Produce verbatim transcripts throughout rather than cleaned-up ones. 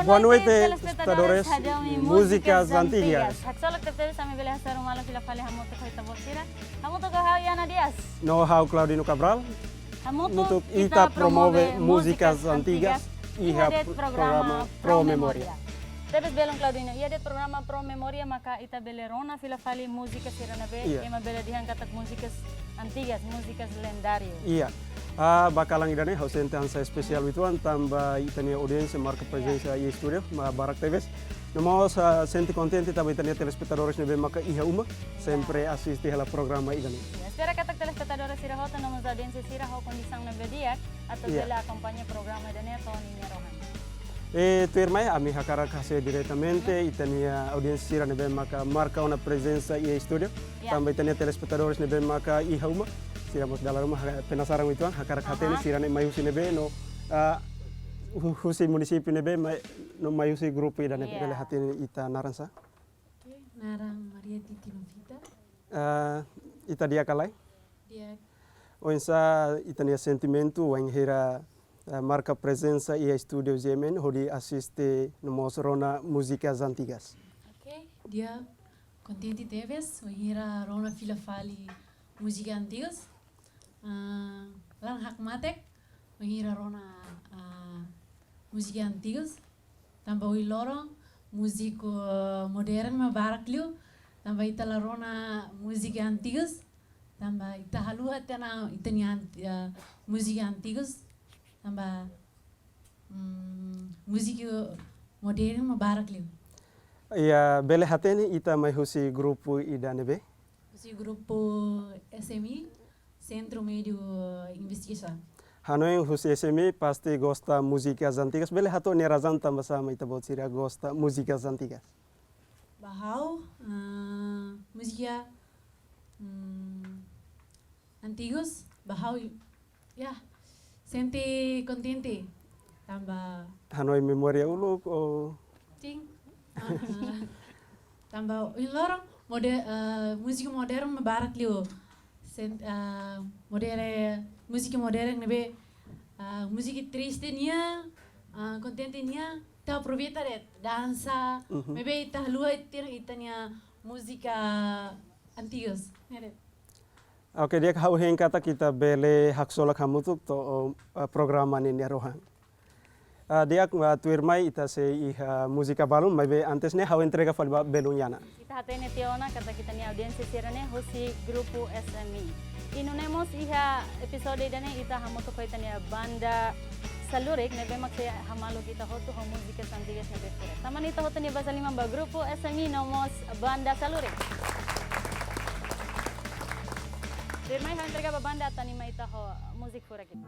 Boa noite, telespetadores Rádio Músicas Antigas. Haksolok tebes ami bele hasoru malu fila fali hamutuk ho ita-boot sira. Hamutuk ho ha'u Yana Dias. No ha'u Claudino Cabral. Hamutuk ita promove múzikas antigas iha de'it programa Pro Memória. Tebes belun Claudino, iha de'it programa Pro Memória maka ita bele rona fila fali múzika sira ne'ebé ema bele dehan katak múzikas antigas, múzikas lendáriu. Iha. Ah, ba kalan ida-ne'e, ha'u sente hanesan espesiál uitoan, tanba ita-nia audiénsia marka prezensa iha estúdiu, mak barak tebes. No mós, ah, sente kontente tanba ita-nia telespetadores ne'ebé maka iha uma, sempre asiste hela programa ida-ne'e. Iha, espera katak telespetadores sira hotu no mós audiénsia sira ho kondisaun ne'ebé di'ak, atu bele akompaña programa ida-ne'e to'o ninia rohan. E tuirmai, ami hakarak hasoru diretamente ita-nia audiénsia sira ne'ebé maka marka ona prezensa iha estúdiu. Tanba ita-nia telespetadores ne'ebé maka iha uma, sira mós dala ruma ha-, penasaran uitoan, hakarak hatene sira-ne'e mai husi ne'ebé no, ah, hu-, husi munisípiu ne'ebé mai, no mai husi grupu ida-ne'ebé. Bele hatene ita naran sá? Oke, naran Maria Titi Novita. Ah, ita di'ak ka lae? Di'ak. Oinsá ita-nia sentimentu wainhira, ah, marka prezensa iha estúdiu G M N hodi asiste no mós rona múzikas antigas? Oke, di'ak, kontente tebes wainhira rona fila fali múzika antigas. Ah, laran hakmatek wainhira rona, ah, múzika antigas. Tanba ohin loron múziku, eh, modernu mak barak liu, tanba ita la rona múzika antigas, tanba ita haluha tiha ona ita-nia ant-, eh, múzika antigas, tanba, mm, múziku modernu mak barak liu. Iha, bele hatene ita mai husi grupu ida-ne'ebé? Husi grupu S M I, Sentru Médiu Investigasaun. Hanoin husi S M I pasti gosta múzikas antigas. Bele hato'o nia razaun tanba sá mak ita-boot sira gosta múzikas antigas? Ba ha'u, ah, múzika, mm, antigas, ba ha'u, ya, sente kontente. Tanba hanoin memória uluk ou? Sin. Ah, tanba ohin loron mode-, eh, múzika modernu mak barak liu. Sen-, eh, modere-, múzika modernu ne'ebé, eh, múzika triste nian, eh, kontente nian, ita aproveita de'it dansa, maibé ita haluha tiha ona ita-nia múzika antigas. Ne'e de'it. Oke, di'ak, ha'u hein katak ita bele haksolok hamutuk to'o, eh, programa ninia rohan. Ah, di'ak, ah, tuirmai ita sei iha múzika balun, maibé antes ne'e ha'u entrega fali ba belun Yana. Ita hatene tiha ona katak ita-nia audiénsia sira ne'e husi grupu S M E. I nune'e mós iha episode ida-ne'e ita hamutuk ho ita-nia banda Salurik ne'ebé mak sei hamaluk ita hotu ho múzika Santigas ne'ebé furak. Tanba ne'e ita hotu nia basa liman ba grupu S M E no mós banda Salurik. Tuirmai ha'u entrega ba banda atu anima ita ho múzika furak ida.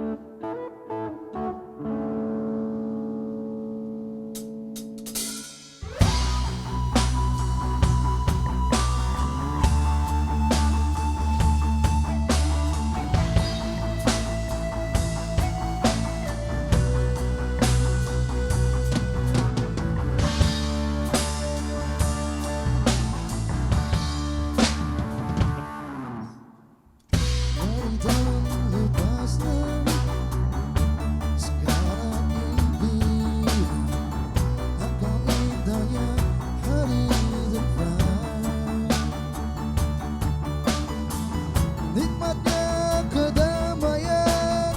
Dari dahulu pasti segala impian akan indahnya hari depan. Nikmatnya kedamaian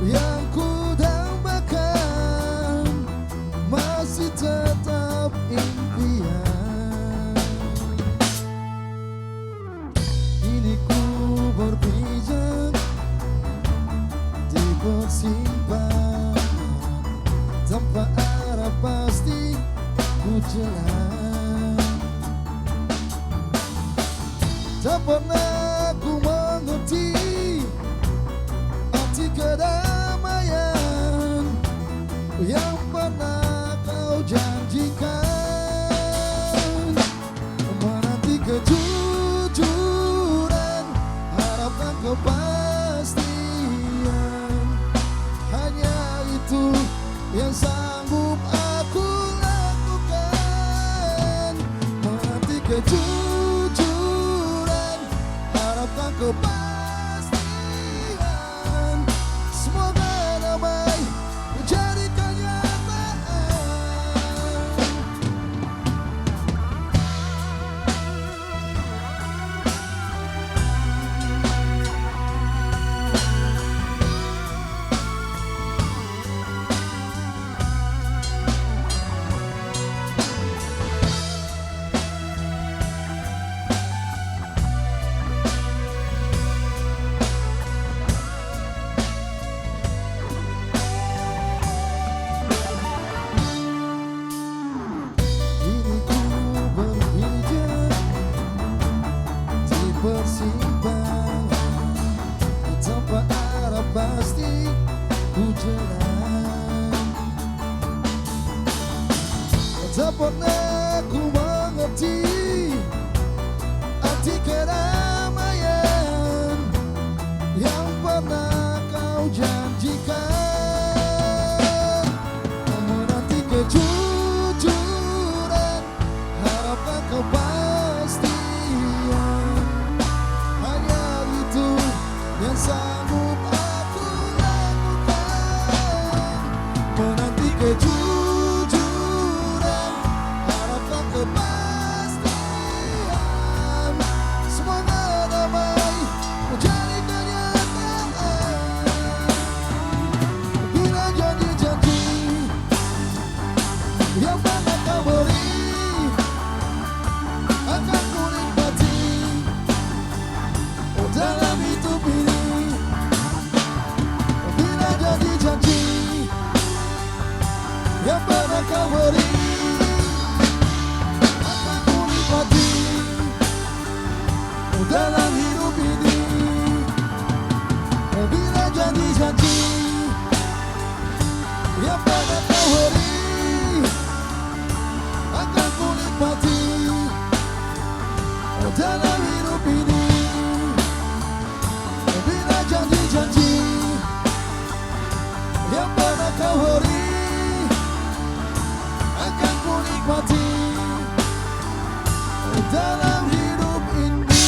yang ku dambakan masih tetap impian. Kini ku berpijak di persimpangan, tanpa arah pasti ku jalan. Tak pernah ku mengerti arti kedamaian yang pernah kau janjikan. Menanti kejujuran, harapkan kepastian. Hanya itu yang sanggup aku lakukan. Menanti kejujuran, harapkan kepastian. Semoga damai menjadi kenyataan. Kini ku berpijak di persimpangan, tanpa arah pasti ku jalan. Tak pernah ku mengerti arti kedamaian yang pernah kau janjikan. Menanti kejujuran, harapkan kepastian. Hanya itu yang sanggup aku lakukan. Menanti kejujuran, harapkan kepastian. Semoga damai menjadi kenyataan. Bila janji-janji yang pernah kau beri akan ku nikmati dalam hidup ini. Bila janji-janji yang pernah kau beri akan ku nikmati dalam hidup ini. Bila janji-janji yang pernah kau beri akan ku nikmati dalam hidup ini. Bila janji-janji yang pernah kau beri akan ku nikmati dalam hidup ini.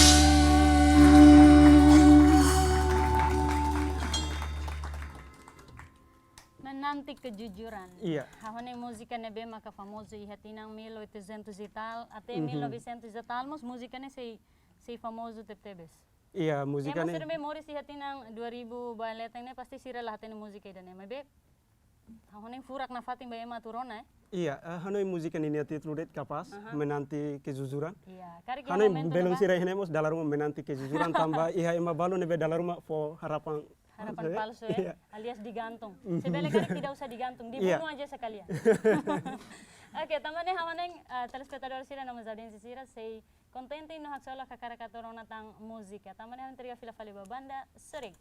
Menanti kejujuran. Iya. Hahú ne'e múzika ne'ebé maka famozu iha tinan mil oitosentus e tal, até Mhm. mil novesentus e tal, mas múzika ne'e sei, sei famozu tebetebes. Iya, múzika Ema ne'e sira be moris iha tinan dua ribu ba leten ne'e pasti sira la hatene múzika ida-ne'e, maibé Ha'u hanoin furak nafatin ba ema atu rona, eh? Iya, eh, hanoin múzika ninia títulu de'it kapás, Aha. Menanti Kejujuran. Iya, karik iha Hanoin momentu belun ne'ebá sira iha ne'e mós dala ruma menanti kejujuran tanba iha ema balu ne'ebé dala ruma fó harapan Harapan palsu, ya? Iya. Alias digantung. Mhm. Se bele karik tidak usah digantung, Iya. dibunuh aja sekalian. Oke, tanba ne'e ha'u hanoin, eh, telespetadór sira no mós audiénsia sira sei kontente no haksolok hakarak atu rona tan múzika. Tanba ne'e ha'u entrega fila fali ba banda, sorik.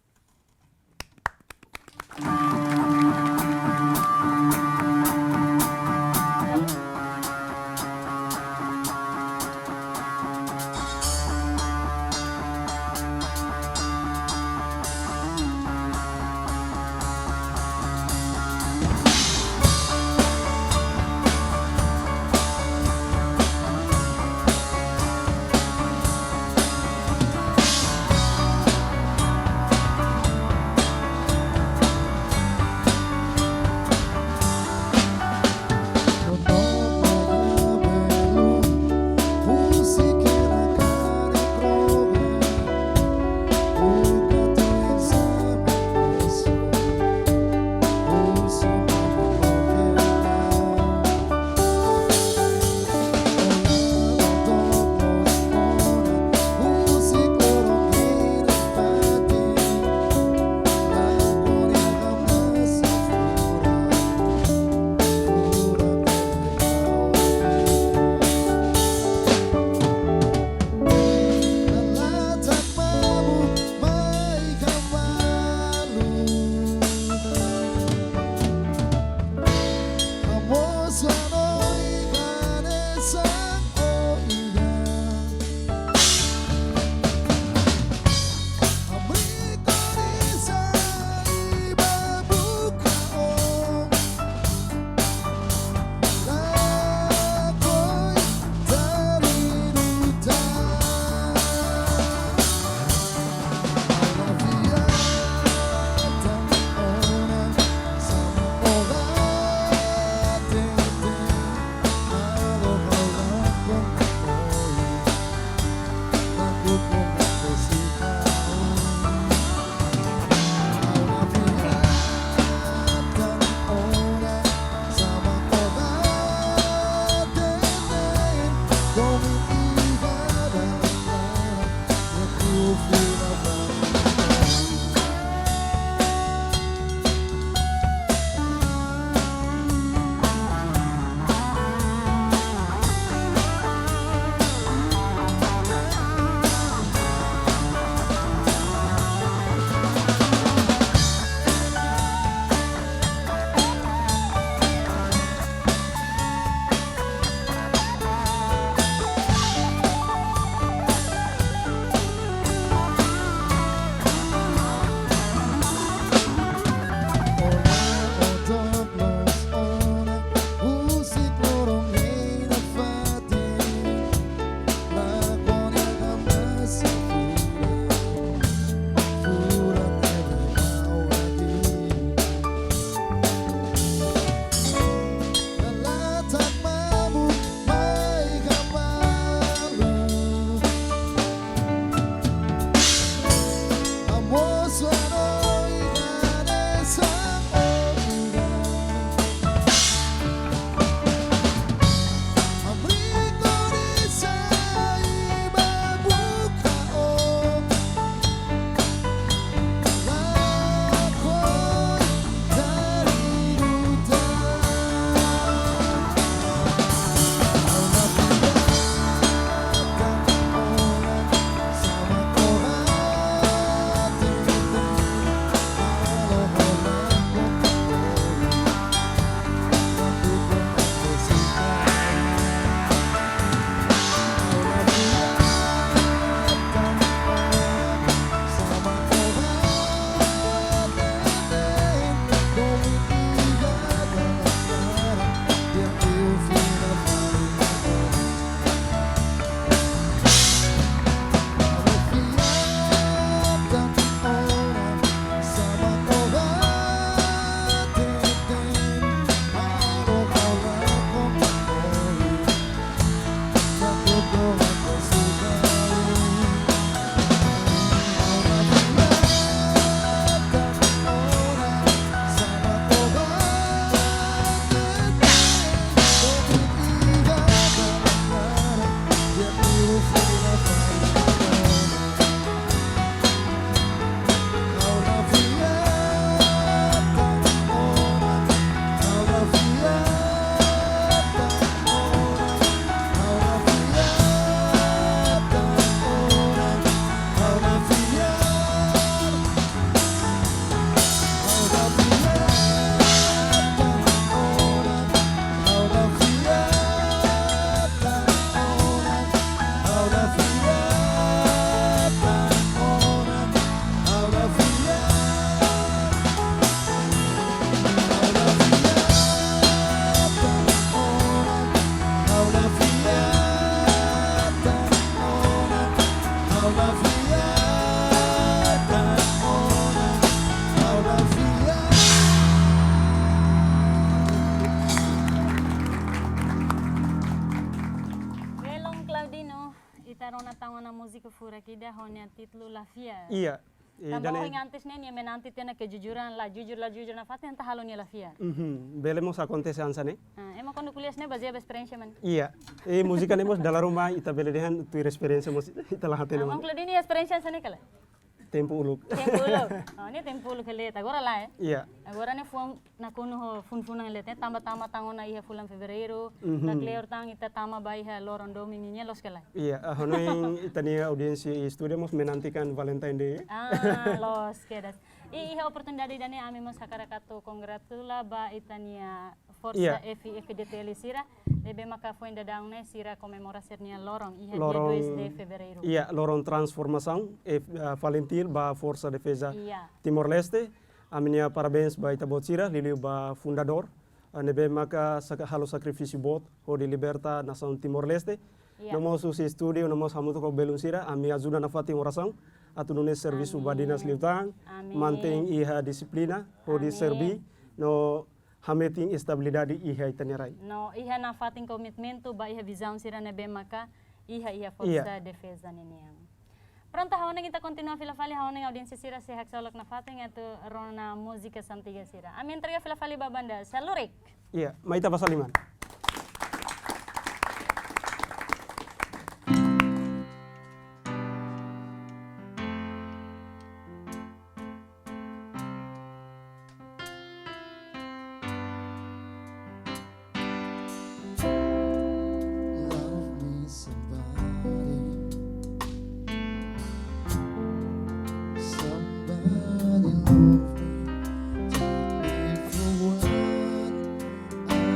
Furak ida ho nia títulu La Fiar. Iya. Tanba ohin antes ne'e nia menanti tiha ona kejujuran, la jujur, la jujur nafatin entaun halo nia la fiar. Mhm. Bele mós akontese hanesan ne'e. Ah, ema kuandu ko'alia hanesan ne'e bazeia ba esperiénsia mak ne'e. Iya. Eh, múzika ne'e mós dala ruma ita bele dehan tuir esperiénsia mós ita la hatene. Ah, maun Claudinho esperiénsia hanesan ne'e ka lae? Tempu uluk. Tempu uluk. Oh, ne'e tempu uluk hela de'it, agora lae. Iya. Agora ne'e fuan nakonu ho fuan-fuan hela de'it, tanba tama tan ona iha fulan Fevereiru, mhm, na kleur tan ita tama ba iha loron domin nian, loos ka lae? Iya, ah, hanoin ita-nia audiénsia iha estúdiu mós menantikan Valentine Day. Ah, loos kedas. I iha oportunidade ida-ne'e ami mós hakarak atu kongratula ba ita-nia forsa, iya, F I F D T L sira, ne'ebé maka foin daudaun ne'e sira komemora sira-nia loron, iha dia loron, dois de Fevereiru. Iya, loron transformasaun, eh, ah, Falintil ba Forsa Defeza, iya, Timor-Leste. Ami-nia parabéns ba ita-boot sira, liuliu ba fundadór, ah, ne'ebé maka saka-, halo sakrifísiu boot hodi liberta nasaun Timor-Leste. Iya. No mós husi estúdiu, no mós hamutuk ho belun sira, ami ajuda nafatin orasaun atu nune'e servisu, amin, ba dinas liután, amin, mantein iha dixiplina hodi, amin, serví, no hametin estabilidade iha ita-nia rai. No iha nafatin komitmentu ba iha vizaun sira ne'ebé maka iha, iha, iya, Forsa Defeza ninian. Prontu, ha'u hanoin ita kontinua fila fali, ha'u hanoin audiénsia sira sei haksolok nafatin atu rona múzika santiga sira. Ami entrega fila fali ba banda Salurik. Iya, mai ita basa liman. Love me, somebody. Somebody love me. Take me for what I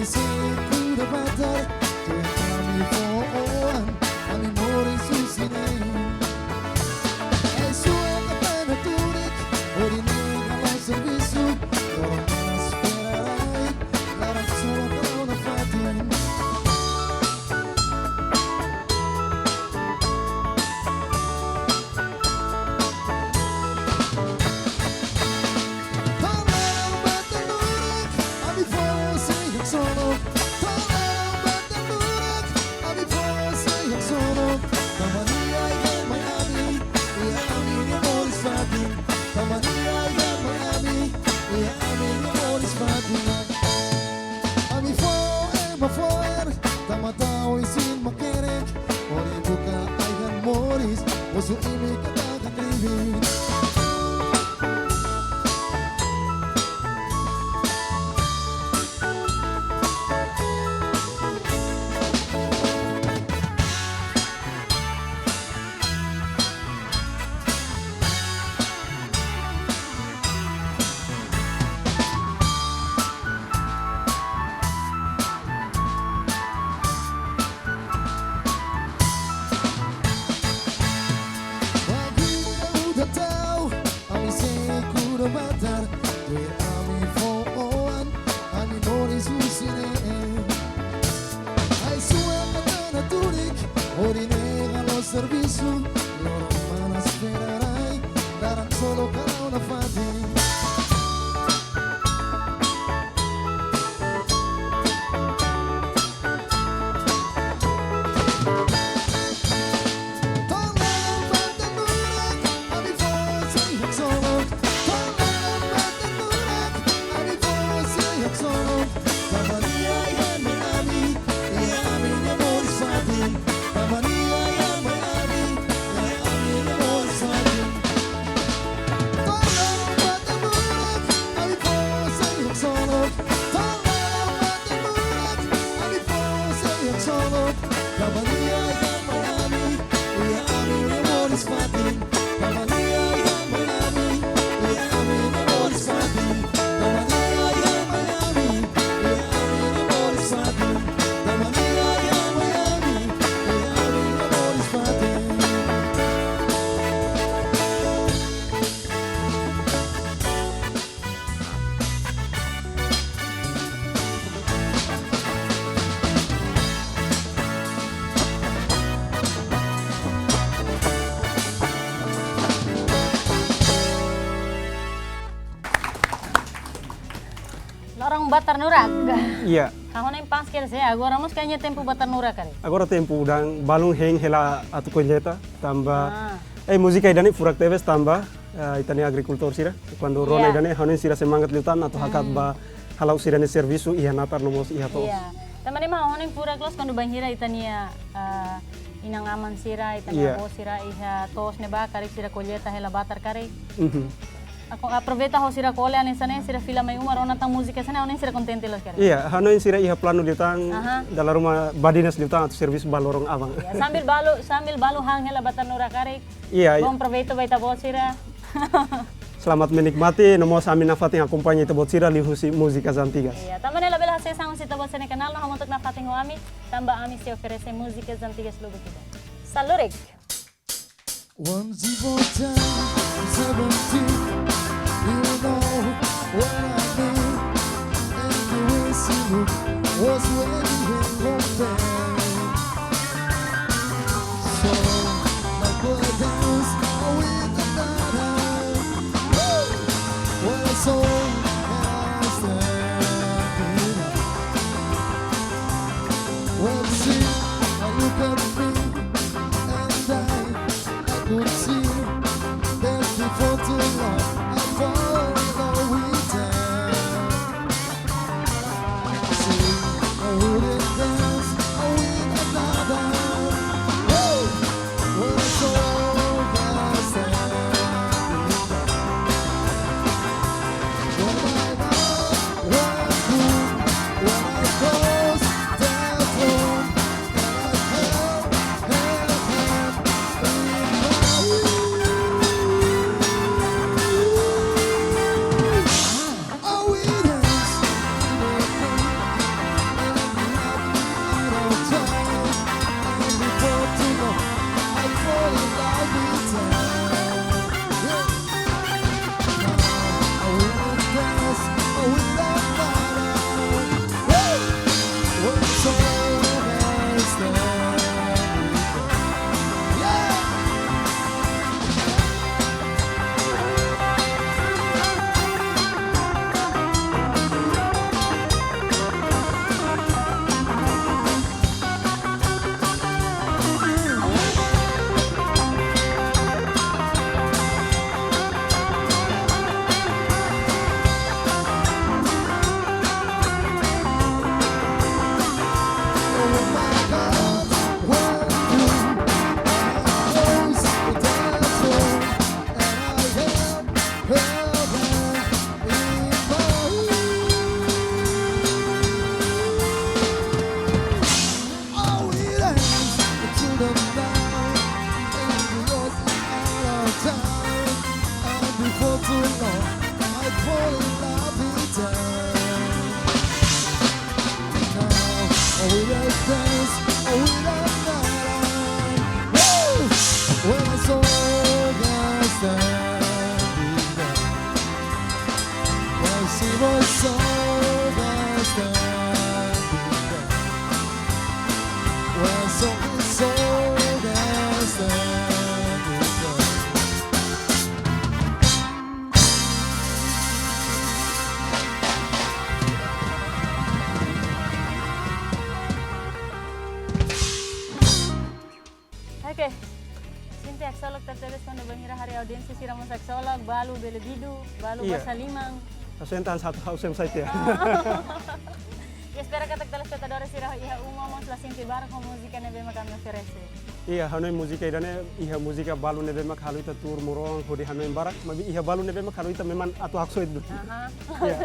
Sei kuda batar, tuir ami fó oan, ami moris husi ne'e. Ai-suak hatene turik, hodi nega la'o servisu, loron manas fera rai, laran solo kala ona fatin. To'o laran batar nurak, ami fó oan sei haksolok. To'o laran batar nurak, ami fó oan sei haksolok. Tanba nia iha mai ami, iha ami-nia moris fatin. Tanba nia iha mai ami, iha ami-nia moris fatin. Ami fó ema fo'er, tanba tau isin makerek, hodi buka ai-han moris, husu imi katak hakribi. Bainhira udan tau, ami sei kuda batar, tuir ami fó oan, ami moris husi ne'e. Ai-suak hatene turik, hodi nega la'o servisu, loron manas fera rai, laran solo kala ona fatin. To'o laran batar nurak, ami fó oan sei haksolok. To'o laran batar nurak, ami fó oan sei haksolok. Tanba nia iha mai ami, iha ami-nia moris fatin. Tanba nia iha mai ami, iha ami-nia moris fatin. To'o laran batar nurak, ami fó oan sei haksolok. To'o laran batar nurak, ami fó oan sei haksolok. Tanba nia iha mai ami, iha ami-nia moris fatin. Tanba nia iha mai ami, iha ami-nia moris fatin. Tanba nia iha mai ami, iha ami-nia moris fatin. Tanba nia iha mai ami, iha ami-nia moris fatin. Loron batar nurak. Iya. Ha'u hanoin pas kira se, agora mós kayaknya tempu batar nurak karik. Agora tempu udan balun hein hela atu kolleita, tanba, ah, eh, múzika ida-ne'e furak tebes tanba, eh, ita-nia agrikultór sira. Kuandu rona, iya, ida-ne'e hanoin sira semangat liután atu hakat, hmm, ba hala'o sira-nia servisu iha natar no mós iha to'os. Iya. Tanba ne'e mak ha'u hanoin furak loos kuandu bainhira ita-nia, eh, inan-aman sira, ita-nia, iya, avó sira iha to'os ne'ebá karik sira kolleita hela batar karik. Mhm. Aku aproveita ho sira kole hanesan ne'e, sira fila mai uma rona tan múzika hanesan ne'e, ha'u hanoin sira kontente loos karik. Iya, hanoin sira iha planu liután, aha, dala ruma badinas liután atu servisu ba loron aban. Iya, sambil balu, sambil balu han hela batar nurak karik. Iya, iya. Bom proveito ba ita-boot sira. Selamat menikmati, no mós ami nafatin akompaña ita-boot sira liuhusi Músicas Antigas. Iya, tanba ne'e labele hasees an husi ita-boot sira-nia kanál, no hamutuk nafatin ho ami, tanba ami sei oferese músicas antigas lubuk ida. Salurik. Once upon a time, seventeen, you know what I mean. And the way she look was way long time. So, my boy dance with another. Woo! Well, so, I stand. Well, she, I look at me, and I I could see that before too long I follow with them. See, I wouldn't Dance with a night. Woo! When I saw you standing there, when she was so standing there, when I saw you so standing there. Oke. Sente haksolok tebes kuandu bainhira haree audiénsia sira mós haksolok, balu bele bidu, balu Iya. basa liman. Ha'u sente hanesan atu ha'u sem sai tiha. Ah. I espera katak telespetadór sira iha uma mós la sente barak ho múzika ne'ebé mak ami oferese. Iya, ha'u-nia múzika ida-ne'e iha múzika balu ne'ebé mak halo ita tuur moron, hodi hanoin barak, maibé iha balu ne'ebé mak halo ita memang atu haksoit duni. Aha. Iya.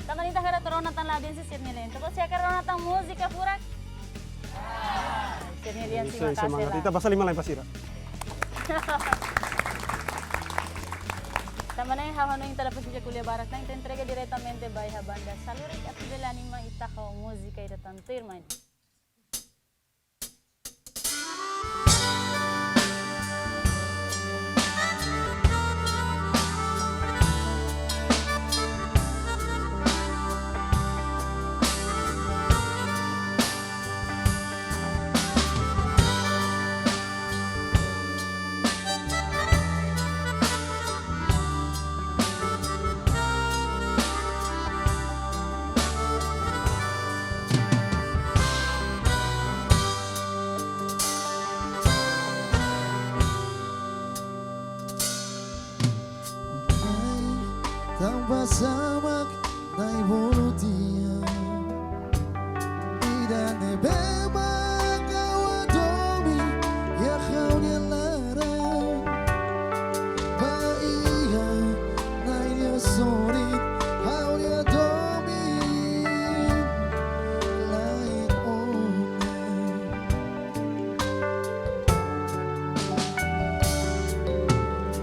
Tanba ne'e ita hakarak rona tan la audiénsia sira-nia leet. Entaun, sira hakarak rona tan múzika furak? Sira-nia leet Isso, simak isso, mano. Ita basa liman lai ba sira. Tanba ne'e ha'u hanoin ita la presiza ko'alia barak, ita entrega diretamente ba iha banda Salurik atu bele anima ita ho múzika ida tan tuirmai. Tanba samak Nai bolu tiha, ida ne'ebé mak ha'u hadomi iha ha'u-nia laran. Ba iha Nai nia sorin ha'u-nia domin, lae ona.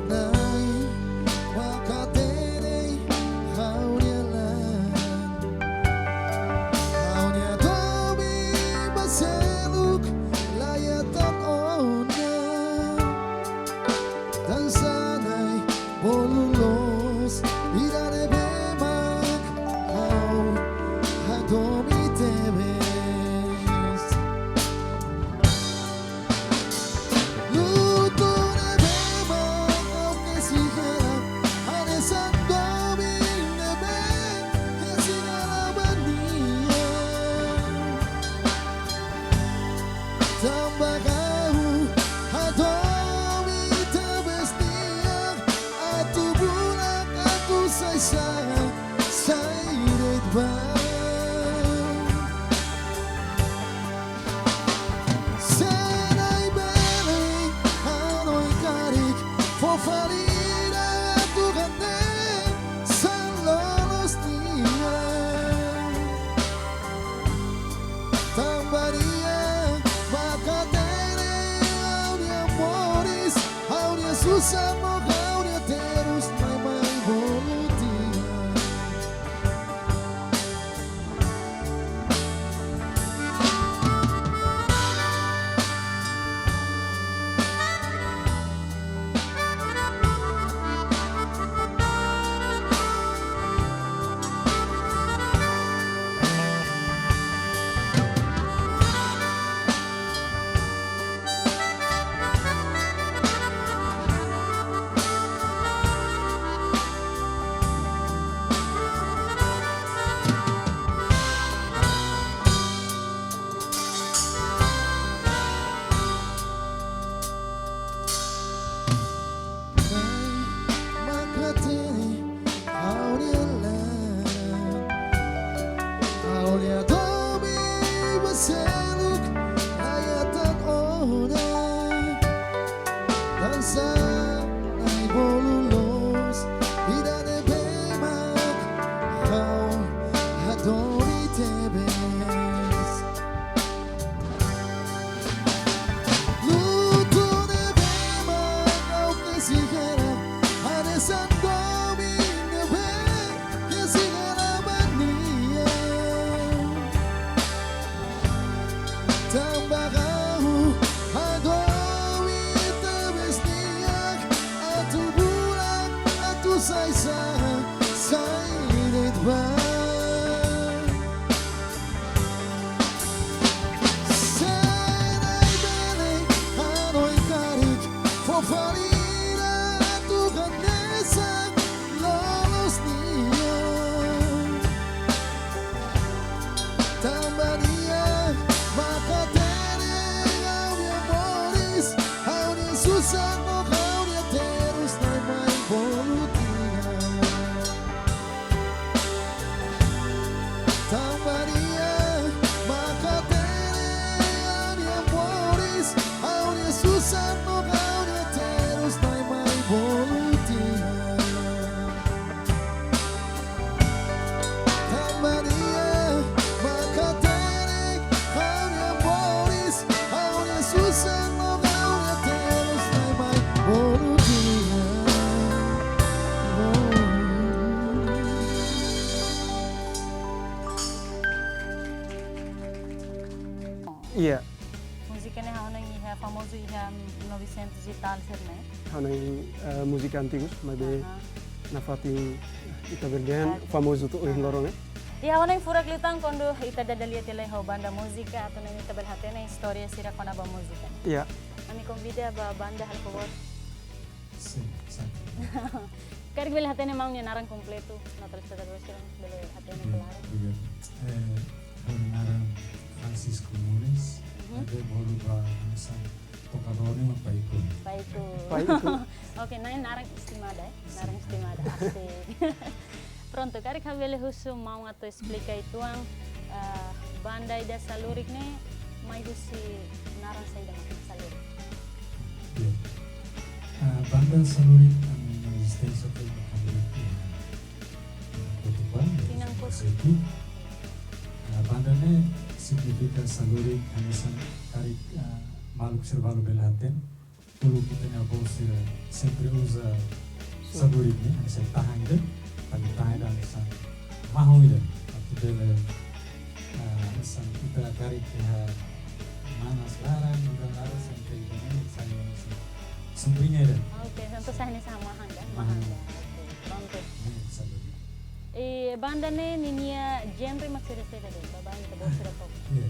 Nai, maka hatene ha'u-nia laran. Ha'u-nia domin ba seluk la iha tan ona. Tansá Nai bolu loos, ida ne'ebé mak ha'u hadomi tebes. Lutu ne'ebé mak ha'u kesi hela, hanesan domin ne'ebé kesi hela ba nia. Tanba ha'u hadomi tebes nia, atu bulak atu sai sa'e, sai de'it ba. Iya. Múzika ne'e ha'u hanoin iha famozu iha novecentos e tal sira ne'e. Ha'u hanoin, eh, múzika antigus, maibé Aha. nafatin ita bele dehan Oke. famozu to'o ohin Aha. loron ne'e. Iha ha'u hanoin furak liután kuandu ita dada lia tiha lai ho banda múzika, atu nune'e ita bele hatene istória sira kona-ba múzika. Iya. Ami konvida ba banda halo favór. Sin, sin. Karik bele hatene maun nia naran kompletu, no telespetadór sira bele hatene Hmm, klaru. obrigadu. Eh, ha'u-nia naran Francisco Nunes, Mhm. maibé bolu ba hanesan tokadór ne'e mak Paiku. Paiku. Paiku. Oke, na'in naran estimada, eh? Naran Sin. estimada, asik. Prontu, karik ha'u bele husu maun atu esplika uitoan, ah, banda ida Salurik ne'e mai husi naran saida mak Salurik. Bien. Ah, banda Salurik ami-nia ezisténsia foin ba hamriik iha Cotopaxi, Tinan Cotopaxi. Seti. Ah, banda ne'e signifika Salurik hanesan karik, ah, maluk sira balu bele hatene. Uluk ita-nia avó sira sempre uza Sin. Salurik ne'e, hanesan tahan ida, tapi tahan ida hanesan mahon ida. Atu bele, ah, hanesan ita karik iha manas laran, udan laran, sempre ida ne'e, hanesan sombriña ida. Oke, santu sahne sama mahon ida, Mahon. mahon ida. Oke, prontu. Ne'e, Salurik. I banda ne'e ninia genre mak saida-saida de'it, ba banda ita-boot sira pop. Iya,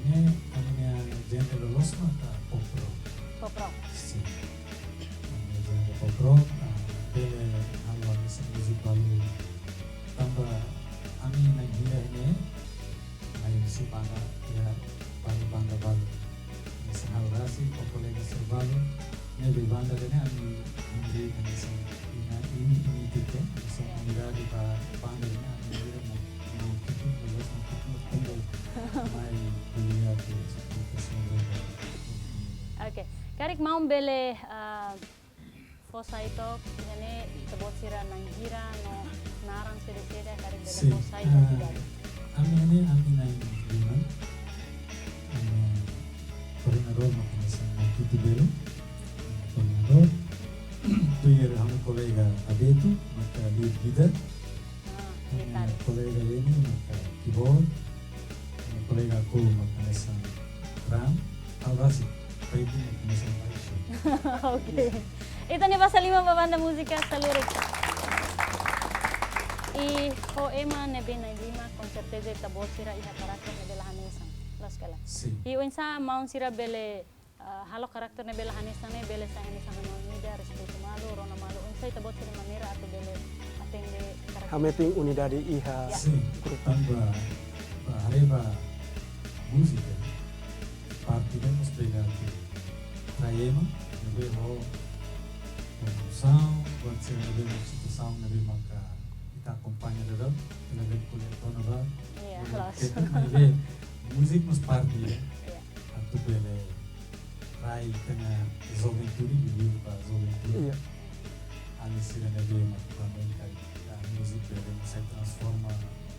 ne'e ami-nia genre loloos maka pop rock. Pop rock. Sin. Ami-nia genre pop rock, ah, bele halo hanesan múzika balu. Tanba ami na'in hira ne'e, mai husi banda, iha balu banda balu. Hanesan ha'u rasik, ho kolega sira balu, ne'ebé banda ida-ne'e ami, ami hanesan ina, ini, ini tite, hanesan Ya. unidade ba banda ida-ne'e ami ida mo, mo kitu, mo los, mo kitu, mo kitu, mai kuliah ke, ke, ke, Oke, karik maun bele, ah, fó sai took, iha ne'e ita-boot sira na'in hira no naran saida-saida karik bele Sin, fó sai ah, took idade. ami ne'e, ami na'in lima. Ami koordenadór mak hanesan Marquito Belo, koordenadór. Tuir ha'u-nia kolega Abeto, maka lead guitar. Ah, Ami gitaris. kolega Eni maka keyboard, ami kolega Ko maka hanesan drum, ha'u rasik, Paiku maka hanesan baixo. Oke. Ita-nia basa liman ba banda múzika Salurik. I ho ema ne'ebé na'in lima, konserteza ita-boot sira iha karakter ne'ebé la hanesan. Loos ka lae? Sin. I oinsá maun sira bele ah, halo karakter ne'ebé la hanesan ne'e bele sai hanesan hanoin ida, respeitu malu, rona malu, oinsá ita-boot sira-nia maneira atu bele atende karakter. Hametin unidade iha Ya. Sin, grupu. Tanba, ba, haree ba múzika, parte ne'e mós pega atu trai ema, ne'ebé ho konfuzaun, buat sira ne'ebé mak situasaun ne'ebé maka ita akompaña daudaun, ita labele ko'alia kona-ba, Iya, ne'ebé loos. ke, ne'ebé múzika mós parte ida. Iya. Atu bele trai ita-nia juventude, liuliu ba juventude. Iya. Alin sira ne'ebé mak hanoin katak múzika bele sai transforma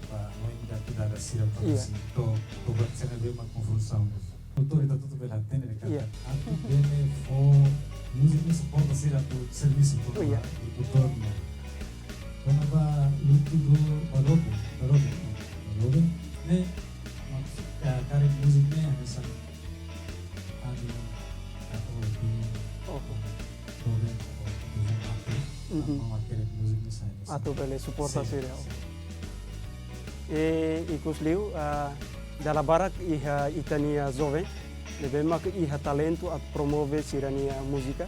ba hanoin ida atu dada sira ba Iya. si to, to buat sira ne'ebé mak konfuzaun. Doutór ita hotu bele hatene katak Iya. atu bele fó múzika ne'e suporta sira atu servisu ba Iya. doutór ne'e. Kona-ba lutu dook ba doben, ba doben, ba doben. Ne'e, maksud, ka-, karik múzika ne'e hanesan ami, ka, oh, di, Oh. doben, oh, di, Mhm. maun hakerek múzika ne'e sai, sai. Atu bele suporta Sin, sira. sin. I, ikus liu, ah, dala barak iha ita-nia joven ne'ebé mak iha talentu atu promove sira-nia múzika.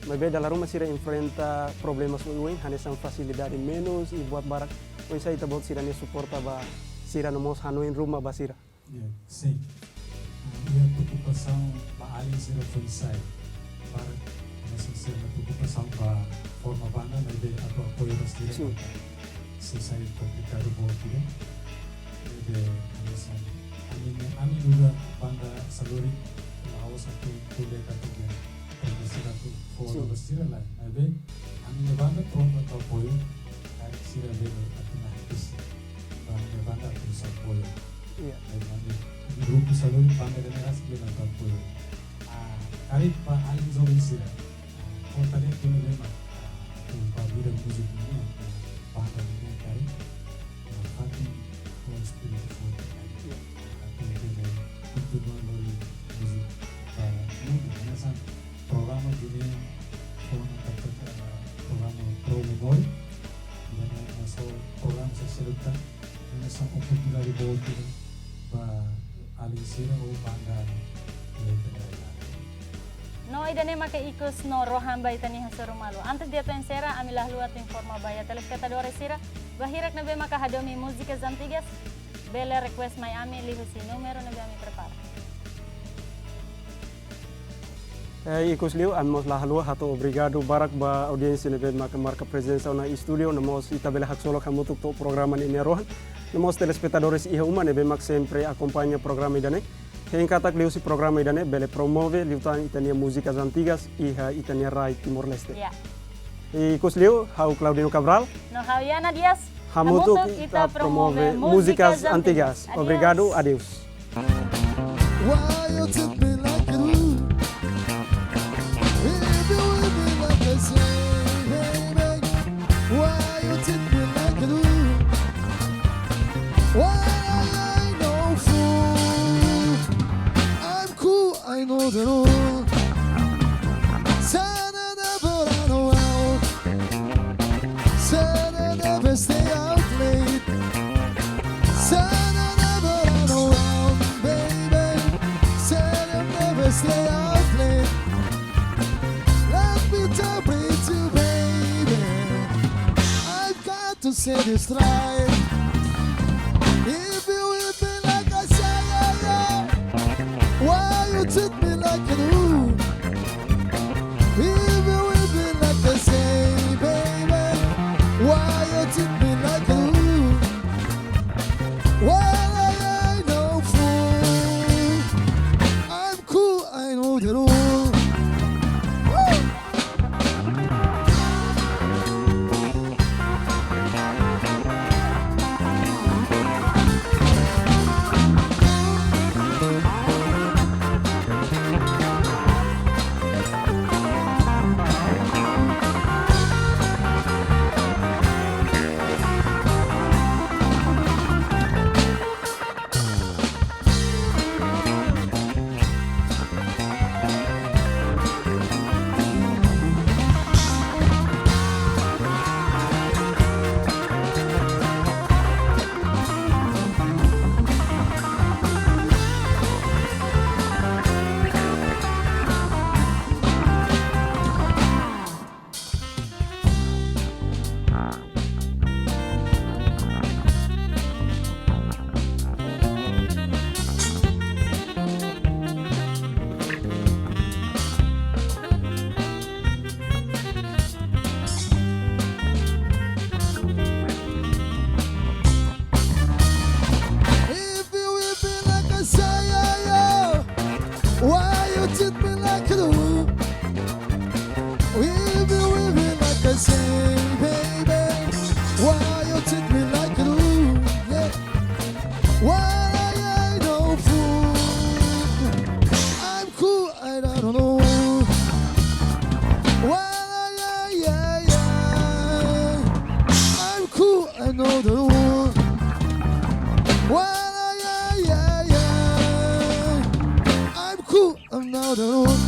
Maibé dala ruma sira enfrenta problemas oioin, hanesan fasilidade menus, i buat barak. Oinsá ita-boot sira-nia suporta ba sira no mós hanoin ruma ba sira. Ya, sin. Ah, iha preokupasaun ba alin sira foin-sa'e. Barak, hanesan sira-nia preokupasaun ba forma banda, maibé atu apoiu ba sira Sin. banda. Se sai komplikadu boot ida. Ne'ebé, hanesan, ami, ami nu'udar banda Salurik, la'ós atu ko'alia katak ami promove sira atu fó Sin. ba sira lae. Maibé, ami-nia banda prontu atu apoiu, karik sira bele atu nahpis. Ba ami-nia banda atu sa apoiu. Iya. Maibé ami, grupu Salurik banda ida ne'e rasik bele atu apoiu. Ah, karik ba alin joven sira. Ah, ho talentu ne'ebé mak, ah, atu ba vida múzika nian, ah, banda nian karik. Nafatin ho espíritu forte karik. Iya. Atu bele kontinua lori Oke, ba alin sira ou banda Lentera. No ida-ne'e maka ikus no rohan ba ita-nia hasoru malu. Antes de atu enserra, ami la haluha atu informa ba iha telespetadores sira, ba hirak ne'ebé maka hadomi múzikas antigas, bele request mai ami liuhusi númeru ne'ebé ami prepara. Eh, ikus liu, ami mós la haluha hato'o obrigadu barak ba audiénsia ne'ebé maka marka prezensa ona iha estúdiu, no mós ita bele haksolok hamutuk to'o programa ne'e nia rohan. No mós telespetadores iha uma ne'ebé mak sempre akompaña programa ida-ne'e. Hein katak liuhusi programa ida-ne'e bele promove liután ita-nia múzikas antigas iha ita-nia rai Timor-Leste. Ya. Ikus liu, ha'u Claudino Cabral. No ha'u Yana Dias. Hamutuk ita promove múzikas antigas. Obrigadu, adeus. Why you treat me like you do? If you with me like I say, baby. Why you treat me like you do? Why I no fool? I'm cool, I know the rule. Sana never run away. Sana never stay out late. Sana never run around, baby. Sana never stay out late. Let me tell you, baby. I've got to say this right. If you with me like I say, yeah, yeah. Why you treat me like you do? If you with me like I say, baby, why you treat me like you do? Well, I ain't no fool. I'm cool, I know the rule. Woo! If you with me like I say, yeah, yeah. Why you treat me like you do? If you with me like I say, baby. Why you treat me like you do? Yeah. Why I no fool? I'm cool, I don't know. Why I, yeah, yeah. I'm cool, I know the rule. Why I, yeah, yeah. I'm cool, I know the rule.